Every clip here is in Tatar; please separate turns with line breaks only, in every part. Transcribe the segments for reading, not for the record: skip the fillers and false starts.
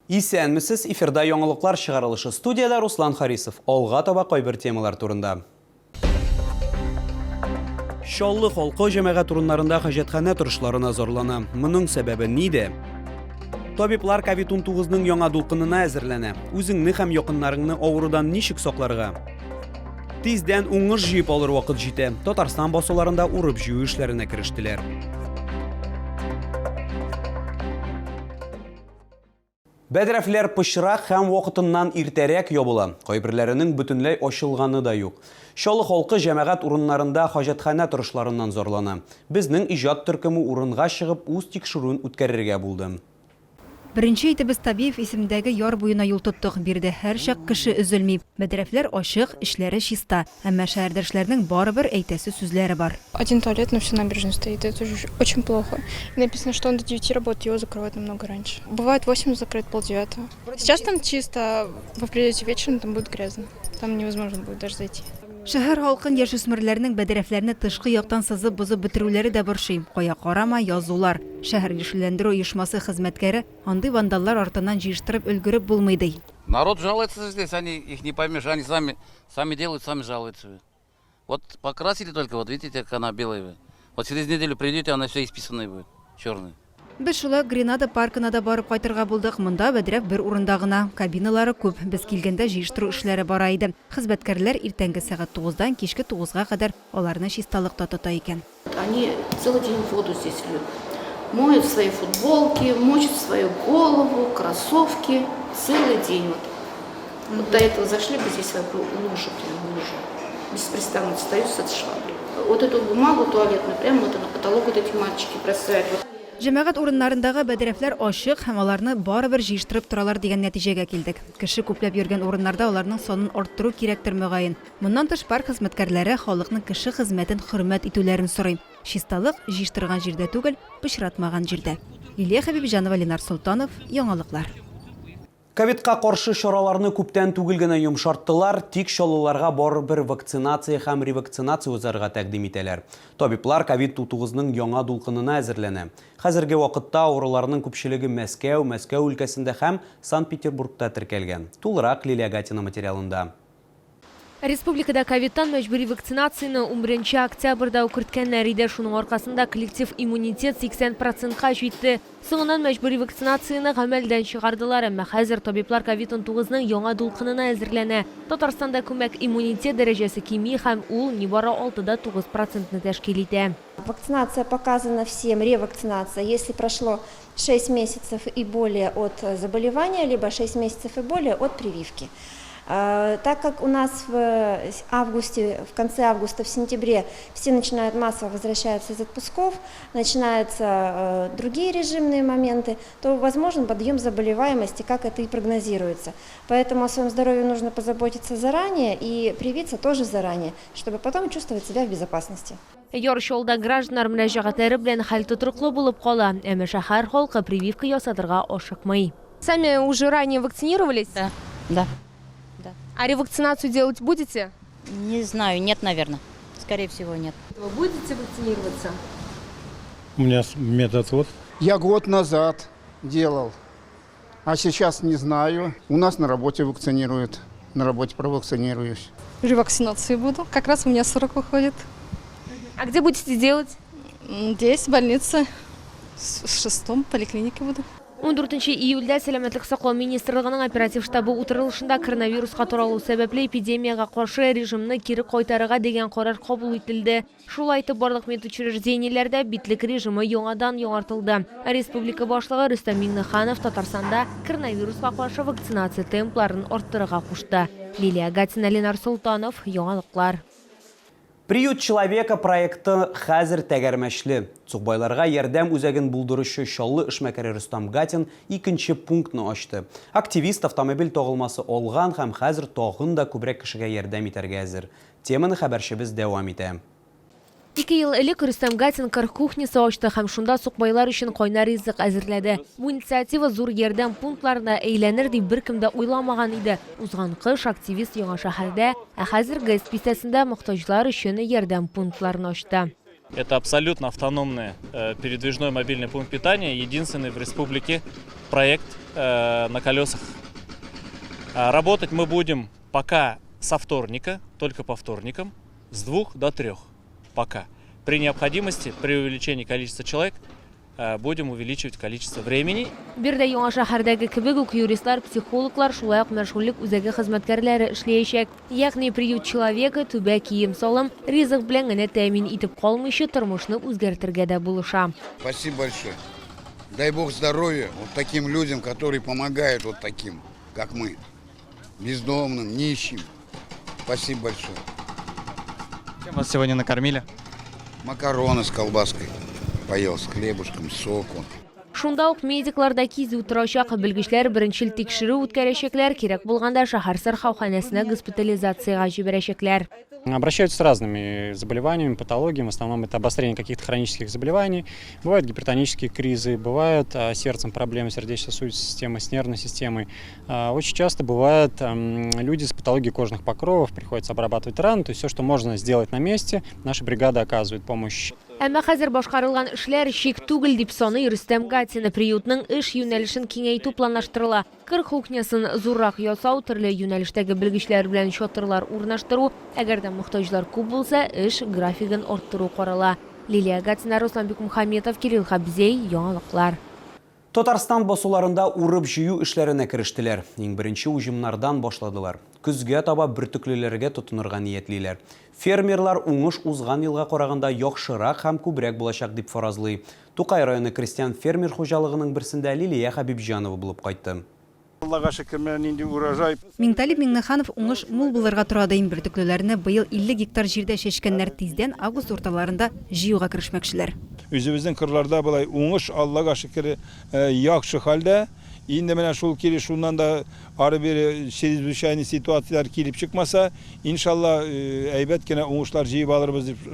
Исәнмесез, эфирда яңалыклар чыгарылышы. Студиядә Руслан Харисов. Алга таба кайбер темалар турында. Чаллы халкы җәмәгать урыннарында хаҗәтханә торышларына зарлана. Моның сәбәбе нидә? Табиблар COVID-19-ның яңа дулкынына әзерләнә. Үзеңне һәм якыннарыңны авырудан ничек сакларга? Тиздән уңыш җыеп алыр вакыт җитә. Татарстан басуларында урып-җыю эшләренә керештеләр. Бәдрәфләр пычрак һәм вакытыннан иртәрәк ябыла. Кайберләренең бөтенләй ачылганы да юк. Чаллы халкы җәмәгать урыннарында хаҗәтханә торышларыннан зарлана. Безнең иҗат төркеме урынга чыгып үз тикшерүен үткәрергә булды.
Беренче итеп без Табиев исемендәге яр буена юл тоттык. Биредә һәрчак кеше өзелми. Бәдрәфләр ачык, эчләре чиста. Әмма шәһәрдәшләрнең барыбер әйтәсе сүзләре бар.
Один туалет на всю набережную стоит, это же очень плохо. И написано, что он до девяти работает, его закрывают намного раньше. Бывает восемь закрыт, полдевятого. Сейчас там чисто, вы придете вечером, там будет грязно. Там невозможно будет даже зайти.
Шәһәр халкын яшүсмерләрнең бәдрәфләрне тышкы яктан сызып-бозып бетерүләре дә борчый. Кая карама, язулар. Шәһәр яшелләндерү оешмасы хезмәткәре андый вандаллар артыннан җыештырып өлгереп булмый, ди.
Народ жалуется здесь, они их не поймешь, они сами Сами делают, сами жалуются. Вот покрасили только, вот видите, как она белая. Вот через неделю придете, она вся исписанная будет, черная.
Без шулай ук Гренада паркына да барып кайтырга булдык. Монда бәдрәф бер урында гына. Кабиналары күп. Без килгәндә җыештыру эшләре бара иде. Хезмәткәрләр иртәнге сәгать тугыздан кичке тугызга кадәр аларны чисталыкта тота икән.
Они целый день воду здесь льют. Моют свои футболки, мочат свою голову, кроссовки. Целый день вот. Вот до этого зашли бы здесь лужу, прям лужу. Беспрестанно стою с этой шваброй. Вот эту бумагу туалетную прямо вот на потолок вот эти мальчики бросают. Вот.
Җәмәгать урыннарындагы бәдрәфләр ачык һәм аларны барыбер җыештырып торалар дигән нәтиҗәгә килдек. Кеше күпләп йөргән урыннарда аларның санын арттыру кирәктер, мөгаен. Моннан тыш, парк хезмәткәрләре халыкның кеше хезмәтен хөрмәт итүләрен сорый. Чисталык, җыештырган җирдә түгел, пычратмаган җирдә. Лилия Хәбибҗанова, Ленар Солтанов, Яңалыклар.
Ковидка каршы чараларны күптән түгел генә йомшарттылар, тик чаллыларга барыбер вакцинация һәм ревакцинация узарга тәкъдим итәләр. Табиблар ковид-унтугызның яңа дулкынына әзерләнә. Хәзерге вакытта авыруларның күпчелеге Мәскәү, Мәскәү өлкәсендә һәм Санкт-Петербургта теркәлгән. Тулырак Лилия Гатина материалында.
Республикада ковидтан мәҗбүри вакцинацияне унберенче октябрьдә үк керткәннәр иде. Шуның аркасында коллектив иммунитет 80 процентка җитте. Соңыннан мәҗбүри вакцинацияне гамәлдән чыгардылар. Әмма хәзер табиблар ковид-унтугызның яңа дулкынына әзерләнә. Татарстанда күмәк иммунитет дәрәҗәсе кими һәм ул нибары 6,9 процентны тәшкил итә.
Вакцинация показана всем, ревакцинация, если прошло 6 месяцев и более от заболевания, либо 6 месяцев и более от прививки. Так как у нас в августе, в конце августа, в сентябре все начинают массово возвращаться из отпусков, начинаются другие режимные моменты, то возможен подъем заболеваемости, как это и прогнозируется. Поэтому о своем здоровье нужно позаботиться заранее и привиться тоже заранее, чтобы потом чувствовать себя в безопасности.
Яр Чаллыда гражданнар мөрәҗәгатьләре белән хәл тотрыклы булып кала, әмма шәһәр халкы прививка ясатырга ашыкмый.
Сами уже ранее вакцинировались?
Да, да, да.
А ревакцинацию делать будете?
Не знаю, нет, наверное. Скорее всего, нет.
Вы будете вакцинироваться?
У меня медотвод.
Я год назад делал, а сейчас не знаю. У нас на работе вакцинируют. На работе провакцинируюсь.
Ревакцинацию буду. Как раз у меня срок выходит.
А где будете делать?
Здесь, в больнице. В шестом поликлинике буду.
14 июльдә Сәламәтлек саклау министрлыгының оператив штабы утырылышында коронавируска таралу сәбәпле эпидемиягә каршы режимны кире кайтарырга дигән карар кабул ителде. Шулай итеп, барлык медучреждениеләрдә битлек режимы яңадан яңартылды. Республика Башлыгы Рөстәм Миңнеханов Татарстанда коронавируска каршы вакцинация темпларын арттырырга кушты. Лилия Гатина, Ленар Солтанов, Яңалыклар.
Приют человека проекты хәзер тәгәрмәчле. Сукбайларга ярдәм үзәген булдыручы Чаллы эшмәкәре Рөстәм Гатин икенче пунктны ачты. Активист автомобиль тагылмасы алган һәм хәзер тагын да күбрәк кешегә ярдәм итәргә әзер. Теманы хәбәрчебез дәвам итә.
Ике ел элек Рөстәм Гатин Кыр кухнясы ачты һәм шунда сукбайлар өчен кайнар ризык әзерләде. Бу инициатива зур ярдәм пунктларына әйләнер дип беркем дә уйламаган иде. Узган кыш активист яңа шәһәрдә, ә хәзер ГЭС бистәсендә мохтаҗлар өчен ярдәм пунктларын ачты.
Это абсолютно автономный передвижной мобильный пункт питания, единственный в республике проект на колесах. Работать мы будем пока со вторника, только по вторникам, с 2 до 3 пока. При необходимости, при увеличении количества человек, будем увеличивать количество времени.
Биредә яңа шәһәрдәге кебек үк юристлар, психологлар, шулай ук мәшгульлек үзәге хезмәткәрләре эшләячәк. Ягъни приют человека түбә, кием-салым, ризык белән генә тәэмин итеп калмыйча, тормышны үзгәртергә дә булыша.
Спасибо большое. Дай Бог здоровья вот таким людям, которые помогают вот таким, как мы. Бездомным, нищим. Спасибо большое.
Чем вас сегодня накормили?
Макароны с колбаской. Поел с хлебушком, соку.
Шунда ук медиклар да кизү торачак, белгечләр беренчел тикшерү үткәрәчәкләр, кирәк булганда шәһәр сырхауханәсенә госпитализациягә җибәрәчәкләр.
Обращаются с разными заболеваниями, патологиями. В основном это обострение каких-то хронических заболеваний. Бывают гипертонические кризы, бывают сердцем проблемы, сердечно-сосудистой системы, с нервной системой. Очень часто бывают люди с патологией кожных покровов, приходится обрабатывать раны. То есть все, что можно сделать на месте, наша бригада оказывает помощь.
Әмма хәзер башкарылган эшләр чик түгел, дип саный Рөстәм Гатин. Приютның эш юнәлешен киңәйтү планлаштырыла. Кыр кухнясын зуррак ясау, төрле юнәлештәге белгечләр белән чатырлар урнаштыру, әгәр дә мохтаҗлар күп булса, эш графигын арттыру карала. Лилия Гатина, Руслан Бикмухаметов, Кирилл Хабзей, Яңалыклар.
Татарстан басуларында урып-җыю эшләренә керештеләр. Иң беренче уҗымнардан башладылар. Көзгә таба бөртеклеләргә тотынырга ниятлиләр. Фермерлар уңыш узган елга караганда яхшырак һәм күбрәк булачак дип фаразлый. Тукай районы крестьян-фермер хуҗалыгының берсендә Лилия Хәбибҗанова булып кайтты.
Аллага шөкер, менә нинди урожай.
Миңталип Миңнеханов уңыш мул булырга тора, ди. Бөртеклеләрне быел 50 гектар җирдә чәчкәннәр, тиздән август урталарында җыюга керешмәкчеләр.
Үзебезнең кырларда болай уңыш, Аллага шөкер, яхшы хәлдә. Инде менә шул килеш шуннан да ары-бире чрезвычайный ситуацияләр килеп чыкмаса, иншалла, әйбәт кенә уңышлар җыеп алырбыз дип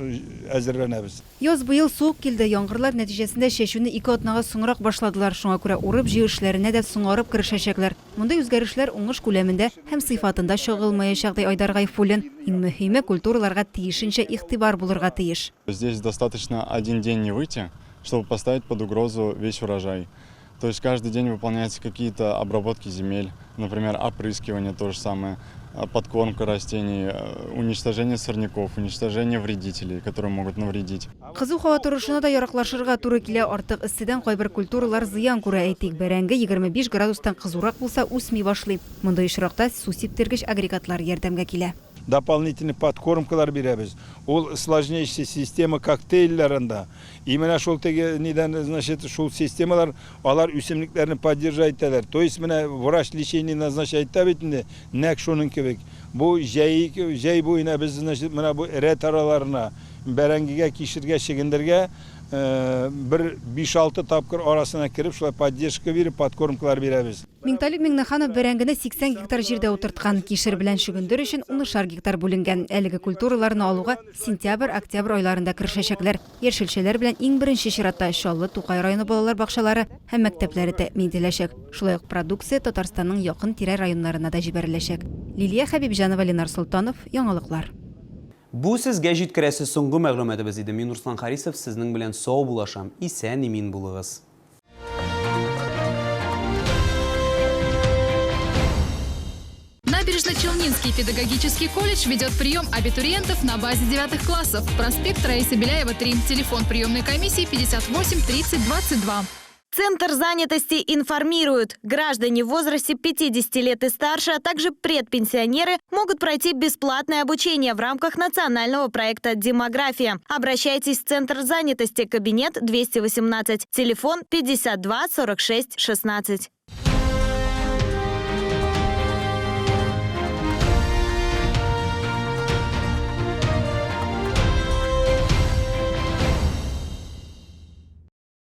әзерләнәбез.
Яз быел суык килде, яңгырлар нәтиҗәсендә чәчүне ике атнага соңрак башладылар, шуңа күрә урып-җыю эшләренә дә соңарып керешәчәкләр. Мондый үзгәрешләр уңыш күләмендә һәм сыйфатында чагылмаячак, ди Айдар Гайфуллин. Иң мөһиме, культураларга тиешенчә игътибар булырга тиеш.
Здесь достаточно один день не выйти, чтобы поставить под угрозу весь урожай. То есть каждый день выполняются какие-то обработки земель, например, опрыскивание то же самое, подкормка растений, уничтожение сорняков, уничтожение вредителей, которые могут навредить.
Кызу һава торышына да яраклашырга туры килә. Артык эсседән кайбер культуралар зыян күрә. Әйтик, бәрәңге 25 градустан кызурак булса үсми башлый. Мондый очракта су сиптергеч агрегатлар ярдәмгә килә.
Дополнительный подкормкалар бирәбез. Ул сложнейший система коктейльләр анда. И менә шул теге нидән, значит, шул системалар алар үсемлекләрне поддержать итәләр. То есть менә врач лечение назначает итә бит инде, нәкъ шуның кебек. Бу җәй, җәй буена без, значит, менә бу рәт араларына, бәрәңгегә, кишергә, чөгендергә бер 5-6 тапкыр арасына кереп, шулай поддержка биреп, подкормкалар бирәбез.
Миңталип Миңнеханов бәрәңгене 80 гектар җирдә утырткан. Кишер белән чөгендер өчен унышар гектар бүленгән. Әлеге культураларны алуга сентябрь-октябрь айларында керешәчәкләр. Яшелчәләр белән иң беренче чиратта Чаллы, Тукай районы балалар бакчалары һәм мәктәпләре тәэмин ителәчәк. Шулай ук продукция Татарстанның якын-тирә районнарына да җибәреләчәк. Лилия Хәбибҗанова, Ленар Солтанов, Яңалыклар.
Бу сезгә җиткерәсе соңгы мәгълүматыбыз иде. Мин Руслан Харисов сезнең белән саубуллашам. Исән-имин булыгыз.
Набережно-Челнинский педагогический колледж ведет прием абитуриентов на базе 9 классов. Проспект Раисы Беляева, 3. Телефон приемной комиссии 58 30 22.
Центр занятости информирует. Граждане в возрасте 50 лет и старше, а также предпенсионеры могут пройти бесплатное обучение в рамках национального проекта «Демография». Обращайтесь в Центр занятости, кабинет 218, телефон 52 46 16.